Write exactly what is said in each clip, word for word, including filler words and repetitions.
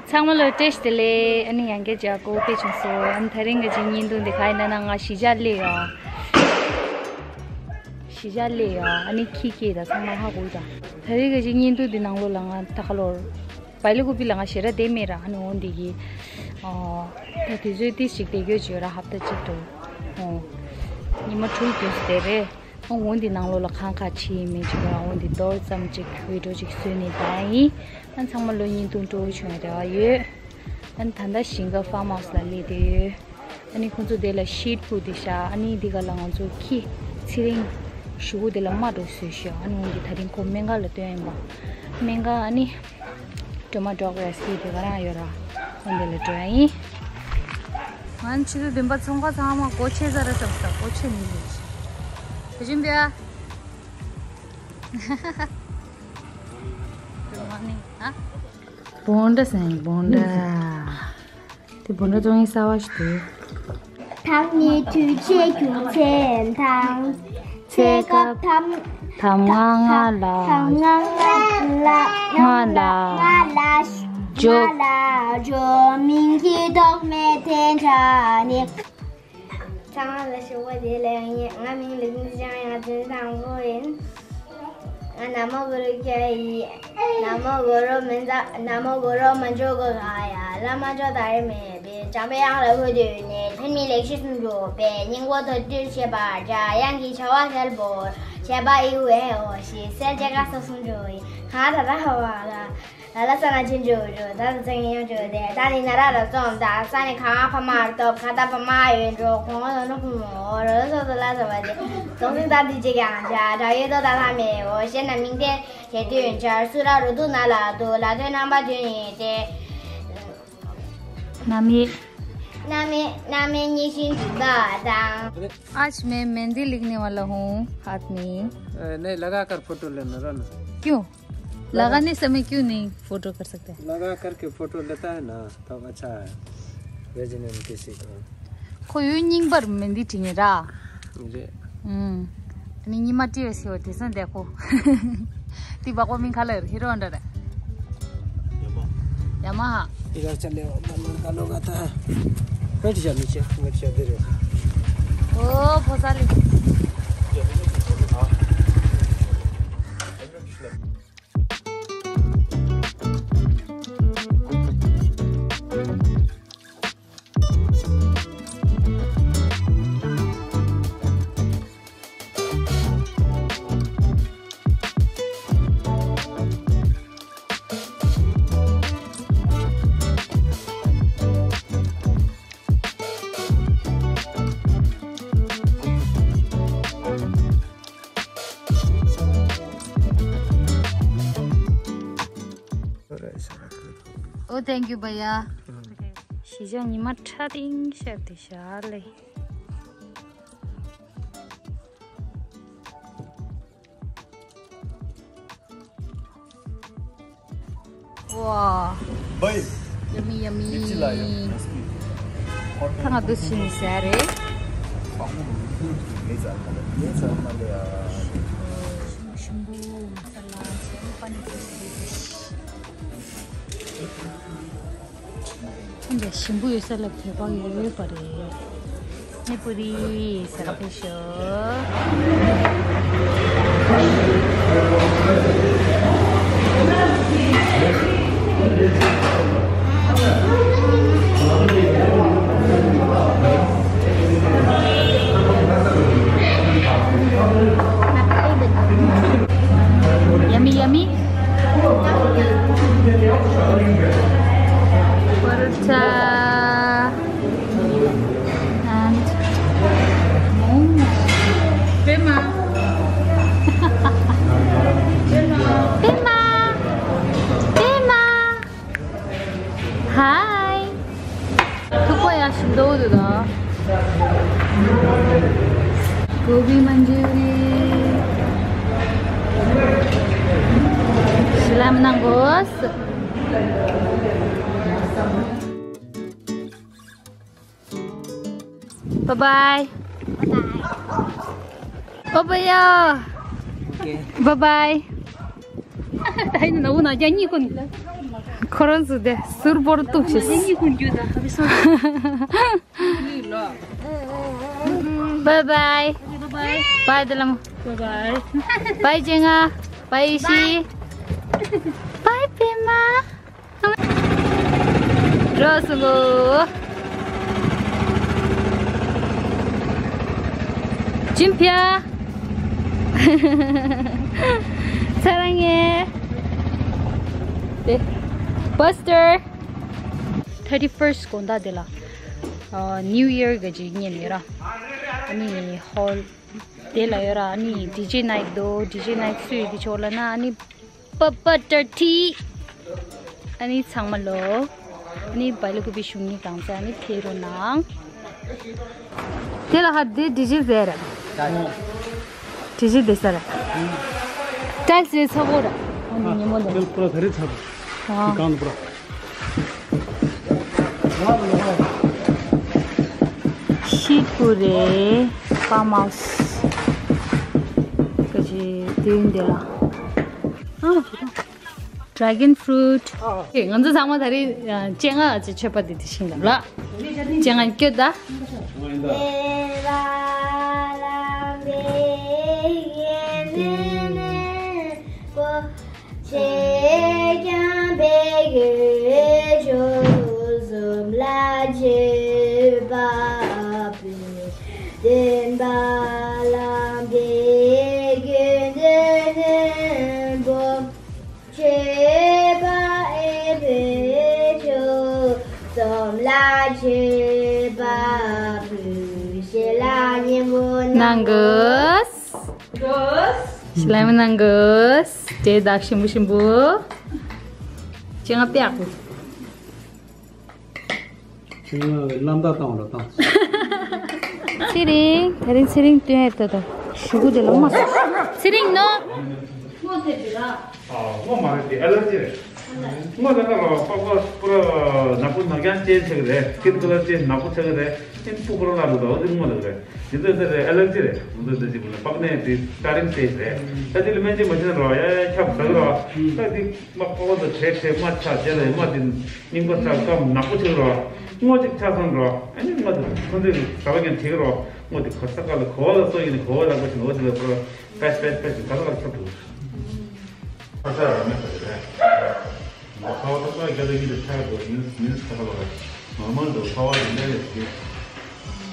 ཚང་མ་ལ་བཀྲ་ཤིས་བདེ་ལེགས། ཨ་ནི་ཡང་བསྐྱར་མཇལ་རྒྱུ་དཔེ་བྱུང་སོང་། ཨ་ནི་ད་རིང་གི་ཅིག་བརྙན་ཐུང་འདི་ག་ཡིན་ན་ང་གཞིས་ཆགས་སླེབས་ཡོད། གཞིས་ཆགས་སླེབས་ཡོད། ཨ་ནི་ཁྱི་སྐད་དང་ཚང་མ་ཧ་གོ་ཡོད། ད་རིང་གི་ཅིག་བརྙན་ཐུང་འདི་ནང་ལོགས་ལ་ང་ད་ག་ལོར་བལ་ཡུལ་ཀུ་པི་ལ་ང་ཞེ་དྲག་བསྡད་མེད་ར། ཨ་ནི་འོ་འདི་གི་ཨོ་ད་དུས་ཚོད་ཏོག་ཙམ་ཅིག་བསྡད་རྒྱུ་ཅིག་ཡོད་ར། ཧབ་ཏ་གཅིག་འགྲོ། ཨོ་ཉི་མ་དྲུག་དུས་སུ་བསྡད་རེད། ཨ་འོ་འདི་ནང་ལོགས་ལ་གང་ག་ཆི་ཡིན་མིན་ཅིག་ར། འོ་འདི་མདོར་ཙམ་ཅིག་བི་ཌི་ཡོ་ཅིག་བཟོས་ནས་བཏང་ཡིན། ཨ་ཚང་མ་ལོ་བརྙན་ཐུང་སྤྲོ་བོ་བྱུང་ཡ་རེ་བ་ཡོད། ཨ་ནི་ད་ལྟ་ཞིང་ཁ་ཕཱརམ་ཧའུ་སི་ལ་སླེབས་བསྡད་ཡོད། ཨ་ནི་ཁོང་ཚོ་དེ་ལ་ཤིད་ཕུབ་བསྡད་ཤག་ཨ་ནི་འདི་ག་ལ་ང་ཚོ་ཁྱི་ཚེ་རིང་གཞུག་གུ་དེ་ལ་རྨ་འགྲོ་བཟོས་ཤག་ཨ་ནི་འོ་འདི་ད་རིང་ཁོ་སྨན་ཁང་ལ་སྟོན་ཡིན་པ། སྨན་ཁང་ཨ་ནི་ཌར་མ་ཊོ་གྷ་ར་སི་དེ་ག་རང་ཡོད་ར། འོ་འདི་ལ་འགྲོ་ཡ་ཡིན། ང་ཕྱི་དྲོ་བདུན་པ་ཚོང་ཁང་ཚང་མ་སྒོ་ཕྱེ་ཚར་ར་ཙམ་ཙམ་སྒོ་ཕྱེ་མི་ལེགས། དེ་བཞིན་པས། Good morning. ཨ། བོང་ཌ་ཟེར་ཡིན། བོང་ཌ། དེ་བོང་ཌ་བཙོང་ཡིན་གསར་བ་ཞིག་འདུག་ད་ནི་དུས་ཆེན་རྒྱུ་མཚན་དང་། ཚེ་སྐབས་ཐམ་ཐམ་ང་ང་ལ། ཐམ་ང་ང་ལ། ང་ལ། ང་ལ། ཇོ། ང་ལ་ཇོ་མིང་གི་རྟགས་མེད་དེ་འདྲ་ནི། ཚང་མ་ལ་ཞོགས་པ་བདེ་ལེགས། ང་མིང་ལུག་ནི་ཅང་ཡང་དོན་དང་པོ་ཡིན། ང་ན་མོ་གུ་རུ་སྐྱ་ཡི། ན་མོ་གུ་རུ་མི་འཛག་ན་མོ་གུ་རུ་མ་འཇོག་གི་ག་ཡ། བླ་མ་མཆོག་ད་རེ་མེད་པའི། བྱམས་པའི་དབྱངས་ལ་ཧུ་དུ་ནས། ཐོན་མིའི་ལེགས་བཤད་སུམ་ཅུ་པའི། སྙིང་པོ་དོན་བསྡུས་བྱེད་པར་བྱ། དབྱངས་ཀྱི་བྱ་བ་གསལ་པོར་བྱེད་པ་ཡི་བའི་འོ་ཞེས་གསལ་བྱེད་ཀ་སོགས་སུམ་ཅུ་ཡིན། གང་ད་ད་ཧ་བ་ལ། ལ་ལ་ས་ན་ཆེན་འཇུ་འཇུ། ད་ད་ཚེ་ངན་ཡོང་འཇུ་དེ། ད་ནི་ན་ར་ལ་རྩོམ་ད། ས་ནི་གང་ཕ་མར་སྟོབས། ག་ད་ཕ་མ་ཡོད་འགྲོ། གོང་ལ་ནུ་ཕུ་མོ་ར་ལ་སོ་ད་ལ་ས་བ་དེ། རྫོང་སྲིད་ད་དུས་གཅིག་ཀྱང་བྱ། བྲག་ཡོད་དོ་ད་ལྷ་མེད་འོ། ཞེ་ན་མིང་དེ་གྱེས་དུས་འཆར། སུ་ར་རུ་དུ་ན་ལ་དུ། ལ་དོན་རྣམ་པ་དོན་ཡིན་ཏེ། नाम ये नाम ये नाम ये निशिन बादाम। आज मैं मेहंदी लिखने वाला हूँ हाथ में। ए, नहीं, लगा कर फोटो लेना, रहना। क्यों? लगाने समय क्यों नहीं फोटो कर सकते? लगा करके फोटो लेता है ना, तब अच्छा है। भेजने में किसी को। ཁོ་ཡོད་རྙིང་པར་མེན་དི་བྲིས་ངེས་ར། རེད། ཨུམ། ཨ་ནི་ཉི་མ་བྲིས་པའི་སེ་བ་དེ་སང་བསྡད་ཁོ། དེ་བག་པ་མིང་ག་ལ་ཧི་རོ་འདྲ་རེད། ཡ་མ་ཧ། इधर चले आओ, मन मन का लोग आता है। बैठ जा नीचे, बैठ जा, दे रहे। ओ भोसाली। Oh, thank you, भैया। ཞི་ཅང་ཉི་མ་ཁྲ་ཏིང་ཤར་ཏེ་ཤར་ལེ། ཝ། བའི། Yummy, yummy. ཁ་ང་དུ་ཕྱིན་ནས་ཟ་རེད། ཞིམ་པོ་མ་ས་ལ་ཞིམ་པ་ནི་ཁོ་ཞིག་རེད། འདི་ཞིམ་པོ་ཡོད་ས་ལ་བོད་པ་ཡོད་པ་རེད། ནི་པུ་རི་ཟ་ཁ་ཕེ་ཤོ། Yummy, yummy. Paratha and momo. Pema. Pema. Pema. Hi. ཐུག་པ་ཡ་ཞིམ་འདུག་འདུག་ད། ཀོ་བི་མན་ཇུ་རི། ཤི་ལམ་ནང་གོ་སི། Bye bye. Bye bye. Bye bye. ད་ཡིན་ན་འུ་ན་རྒྱ་གཉིས་ཀུན། ཁོ་རང་ཚོ་དེ་ཟུར་བོར་གཏུགས་ཤིག Bye bye. Bye དེ་ལ་མོ། Bye bye. Bye ཅེ་ང་། Bye ཡེ་ཤི། Bye པད་མ། འགྲོ་སོང་གོ། ཇིམ་ཕིའ། ཚ་རང་ངེ། དེ། Buster. Thirty first དགོང་དག་དེ་ལ། ཨ། New Year གི་ཅིག་ཉིན་ཡོད་ར། ཨ་ནི་ཧོལ་དེ་ལ་ཡོད་ར། ཨ་ནི་DJ night འདུག DJ night སུ་ཡོད་དེ་ཆོག་ལ་ན། ཨ་ནི་པ་པ་ཏར་ཏི། ཨ་ནི་ཚང་མ་ལོ། ཨ་ནི་བལ་ཀུ་པི་ཞུ་ནི་གང་ཚ། ཨ་ནི་ཕེ་རོ་ནང་། དེ་ལ་ཧ་དེ་DJ ཟེར། DJ དེ་ས་ར། ཏཱིལ་སི་ཚ་བོ་ར། ཨ་ནི་ཉི་མོ་དེ། དེ་པུ་ར་ད་རེ་ཚ་བོ། ཨ། གང་དུ་པུ་ར། ཤི་ཀུ་རེ། ཕཱམ་ཧའུ་སི། ཀ་ཅི་དེ་ཡིན་དེ་ལ། ཨ། Dragon fruit. ཨེ། ང་ཚོ་ཚང་མ་ད་རེས་སྤྱན་སྔ་ཅིག་མཆོད་པ་འདི་དེ་ཤིང་དང་ལ། སྤྱན་སྔ་སྐྱོད་ད། གནང་དགོས། ཞི་ལ་མི་གནང་དགོས། དེ་དག་ཞིམ་པོ་ཞིམ་པོ། ཅི་ང་པེག་ཚེ་རིང་བསླབ་བཏང་བ་ལ་བཏང་། ཚེ་རིང་། དེ་རིང་ཚེ་རིང་སྟོན་ཡས་ད་ད། ཞུ་གུ་དེ་ལ་མ། ཚེ་རིང་ནོ། སྔོ་དེ་དེ་ར། ཨ། སྔོ་མ་རེད། དེ་ཨེ་ལར་ཇི་རེད། སྔོ་དེ་ན་ལ་པགས་པ་པུ་ར་ནག་པོ་ནག་རྐྱང་ཅན་ཆགས་ཀྱི་རེད། སི་ཀིན་ཀ་ལར་ཅན་ནག་པོ་ཆགས་ཀྱི་རེད། ཨིན་སྤུ་གུ་ར་ལ་འདུག་ད་འོ་དེ་སྔོ་དེ་རེད། དེ་ཚོ་དེ་རེད། ཨེ་ལར་ཇི་རེད། འོ་དེ་དེ་ཅིག་པགས་ནད་དེ་སི་ཀ་རིང་ཅན་རེད། ད་དེ་ལ་སྨན་བཅོས་མ་བྱས་ན་རོ་ཡ་ཡ་ཁྱབ་ཟ་གི་རོ། ད་དེ་མ་པགས་པ་དེ་བྲེག་བྲེག་མ་ཆགས་དེ་ལ་མ་དེ། སྙིང་པོ་ཚ་སྐམ་ནག་པོ་ཆགས་རོ། སྔོ་ཅིག་ཆགས་སོང་རོ། ཨ་ནི་སྔོ་དེ་ཁོ་ཚོས་ཟ་བ་ཀྱང་བྲིག་རོ། སྔོ་དེ་གོ་ས་ཀ་ལ་གོ་བ་ལ་སོ་ཡིན་གོ་བ་ལ་གོ་ཆེན་འོ་དེ་ལ་པུ་ར་པེས་པེས་པེས་ག་ལ་ག་ལ་ཁྱབ་འདུག་ཁ་ས་ར་མེད་པ་རེད། ཁ་བ་ཏག་ཏག་རྒྱ་ད་གི་དེ་ཆགས་འདུག་མིན་མིན་ཁ་ས་ལ་ར་ནོར་མལ་འདུག་ཁ་བ་དེ་འདྲ་རེད་དེ།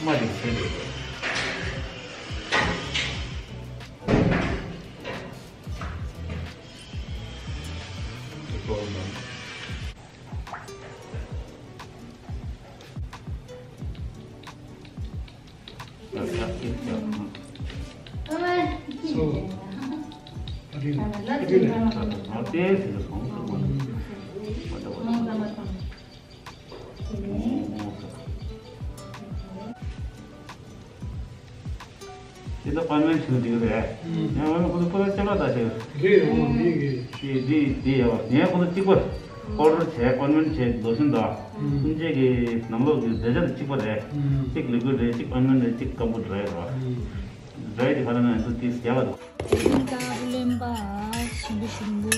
མ་དེ་ཁྱེར་འདུག་དེ་ད་ཨོ་ཡིན་མེན་ཊི་བྱུང་འདུག་རེད། ངས་ཨོ་ཡིན་མེན་ཊི་ཁོ་ཚོ་ཁོ་ཚོ་སྤྱན་ལ་ད་ཞིག་རེད། འོ་འདི་གི་དེ་དེ་དེ་ཡ་བ་ངས་ཁོ་ཚོ་གཅིག་པ་ཨོ་ཌར་བྱས། ཨོ་ཡིན་མེན་ཊི་བྱས་ལོ་ཤོན་དང་སུམ་ཆའི་གི་ནང་ལོགས་ཀྱི་རྫས་ཆ་དེ་གཅིག་པ་རེད། གཅིག་ལི་ཀུའིཌ་རེད། གཅིག་ཨོ་ཡིན་མེན་ཊི་རེད། གཅིག་སྐམ་པོ་ཌི་རའི་རེད་བ། ཌི་རའི་དེ་ག་རེ་ན་ཡང་ཚོ་དེ་རྒྱག་ག་འདུག་དཀར་པོ་རློན་པ་ཞིམ་པོ་ཞིམ་པོ།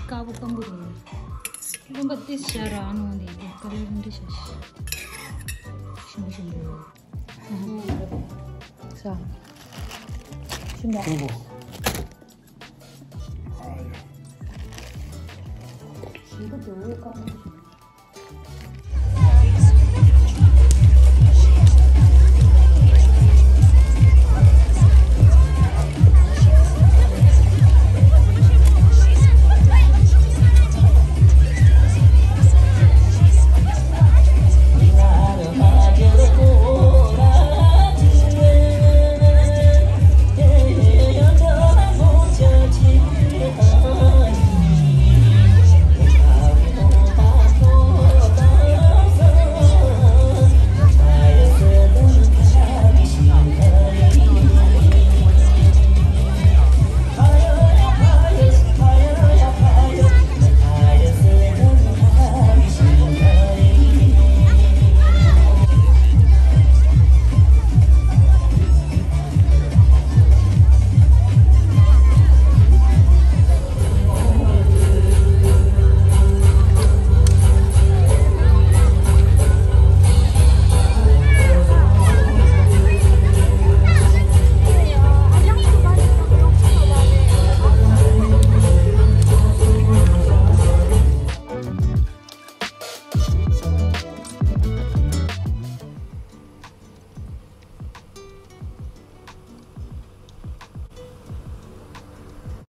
དཀར་པོ་སྐམ་པོ་རེད། རློན་པ་ཏིས་བྱ་ར་ཨ་ནོ་འདི་དེ་ཀ་ལར་འདི་བྱ་ཞིམ་པོ་ཞིམ་པོ། ས། ཞིམ་པ། ཞིམ་པོ་འདུག་སྐམ་པོ་ཞིམ།